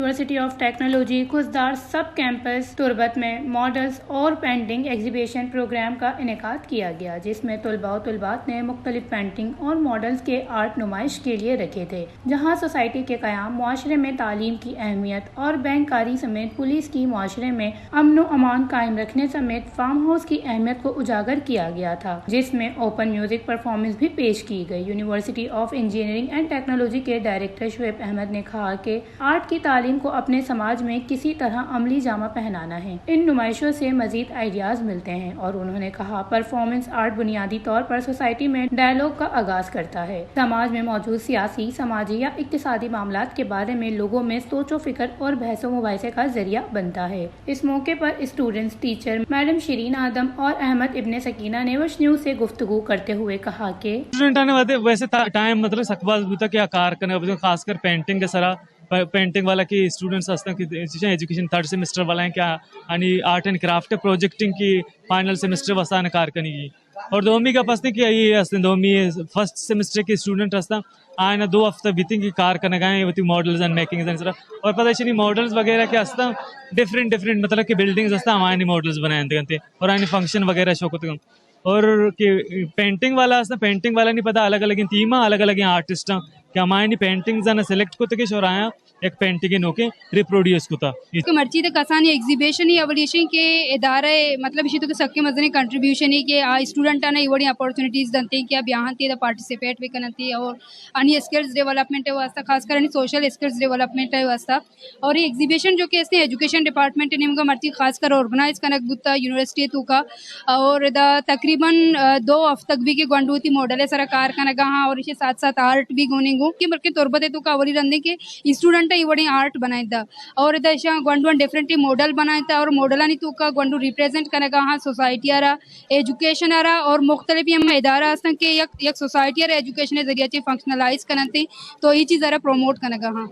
University of technology Khuzdar سب کیمپس تربت میں ماڈلز اور painting exhibition programme کا انعقاد کیا گیا، جس میں طلباء و طلبات نے مختلف پینٹنگ اور ماڈلز کے آرٹ نمائش کے لیے رکھے تھے، جہاں سوسائٹی کے قیام، معاشرے میں تعلیم کی اہمیت اور بینکاری سمیت پولیس کی معاشرے میں امن و امان قائم رکھنے سمیت فارم ہاؤس کی اہمیت کو اجاگر کیا گیا تھا، جس میں اوپن میوزک پرفارمنس بھی پیش کی گئی۔ University of engineering and technology کے ڈائریکٹر شعیب احمد نے کہا کہ آرٹ کی تعلیم کو اپنے سماج میں کسی طرح عملی جامہ پہنانا ہے۔ ان نمائشوں سے مزید آئیڈیاز ملتے ہیں اور انہوں نے کہا، پرفارمنس آرٹ بنیادی طور پر سوسائٹی میں ڈائیلاگ کا آغاز کرتا ہے، سماج میں موجود سیاسی، سماجی یا اقتصادی معاملات کے بارے میں لوگوں میں سوچ و فکر اور بحث و مباحثے کا ذریعہ بنتا ہے۔ اس موقع پر اسٹوڈنٹس، ٹیچر میڈم شیرین آدم اور احمد ابن سکینہ نے وش نیوز سے گفتگو کرتے ہوئے کہا کہ اسٹوڈنٹاں نے ویسے ٹائم مطلب سک باز بوتا کہ کار کرنے، خاص کر پینٹنگ کے سرا پینٹنگ والا کہ اسٹوڈنٹس ہستن کہ ایجوکیشن تھرڈ سیمسٹر والا ہیں، کیا یعنی آرٹ اینڈ کرافٹ پروجیکٹنگ کی فائنل سیمسٹر واسطہ کار کنی گی۔ اور دومی کا پستے کہ یہ ہستن دومی فرسٹ سیمسٹر کے اسٹوڈنٹ ہستن، آئین دو ہفتہ بیتیں کہ کار کنگا ہیں وتی ماڈلز اینڈ میکنگ سرا۔ اور پتہ چلی ماڈلز وغیرہ کے ہستن ڈفرنٹ ڈفرنٹ مطلب کہ بلڈنگز ہستن، ہمانی ماڈلز بنائیں دگنتے اور آئین فنکشن وغیرہ شو کرتے۔ اور کہ پینٹنگ والا ہستن، پینٹنگ والا نہیں پتہ الگ الگ تھیم، الگ الگ آرٹسٹ ہیں کہ ہمانی پینٹنگز نے سلیکٹ کرتے کہ اور آیا یک پینٹنگ نوکیں ریپروڈیوس کتا۔ کہ مرچی تک کسانی ایگزیبیشن ہی اولی شیں کہ ادارہ مطلب اسی تو کہ سکے مزنے کنٹریبیوشن ہی کہ آ اسٹوڈنٹاں نے وڑی اپورچونیٹیز دنتے کہ بیاہن تے دا پارٹیسپیٹ بھی کننتے اور انی اسکلز ڈیولپمنٹ ہے واسطہ، خاص کر انی سوشل اسکلز ڈیولپمنٹ ہے واسطہ۔ اور یہ ایگزیبیشن جو کہ اس نے ایجوکیشن ڈپارٹمنٹ نے مرچی خاص کر آرگنائز کنک بوتا یونیورسٹی تو کا اور دا تقریباً دو ہفتہ بھی کہ گونڈو تی ماڈل سرا کار کنگا ہاں اور اسے ساتھ ساتھ آرٹ بھی گونے گو کہ بلکہ تربت تو کا اولی رندے کہ اسٹوڈنٹ ای وڑیں آرٹ بنائیں تا اور ادا ایشاں گونڈو ڈیفرنٹ ماڈل بنائیں تا اور ماڈلانی توکا گونڈو ریپریزنٹ کنگا ہاں سوسائٹی آرا، ایجوکیشن آرا اور مختلف ہم ادارہ ہستن کہ یک یک سوسائٹی آرا ایجوکیشن ذریعہ چے فنکشنلائز کننتے تو ای چیز آرا پروموٹ کنگا ہاں۔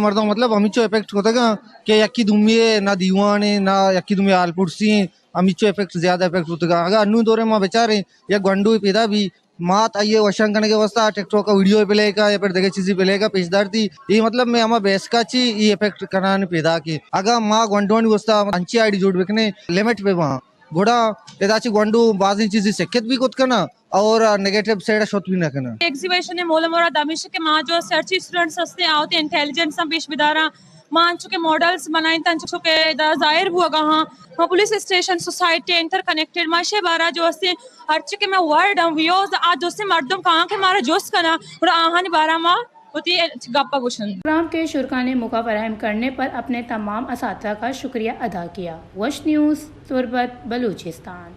مردم مطلب ہمچو افیکٹ کتگا کہ یکی دومی نہ دیوانے نہ یکی دومی آل پرسی، ہمچو افیکٹ زیادہ افیکٹ کتگا۔ اگر انو دورے ما بچاریں یک گونڈو پیدا بھی مات آئیے وشان کنگے واسطہ ٹک ٹاک کا ویڈیو پلے کا یا پھر دگہ چیزی پلے کا پیش دار تھی۔ یہ مطلب میں ہما بیس کا چی یہ افیکٹ کنان پیدا کے۔ اگا ما گونڈوانی واسطہ انچی آئی ڈی جوڑ بکنے لمٹ پہ وہاں گڑا ادا چی گونڈو بازی چیزی سکت بھی کت کنا اور نیگیٹو سائیڈ شوت بھی نہ کنا۔ ایگزیبیشن مول مراد ہمیش کہ ما جو سرچی اسٹوڈنٹس ہستے آوتے انٹیلیجنس ہم پیش بدارا۔ ما انچو کہ ماڈلز بنائیں تا انچو کہ دا ظاہر بوگا ہاں۔ ما police station society interconnected ما شے بارا جو ہستے ہرچی کہ میں ورڈ ہم ویوز آ جو سے مردم کہاں کہ مارا جوست کنا اور آہانی بارا ما ہوتی گپا گوشن۔ پروگرام کے شرکا نے موقع فراہم کرنے پر اپنے تمام اساتذہ کا شکریہ ادا کیا۔ وش نیوز، تربت، بلوچستان۔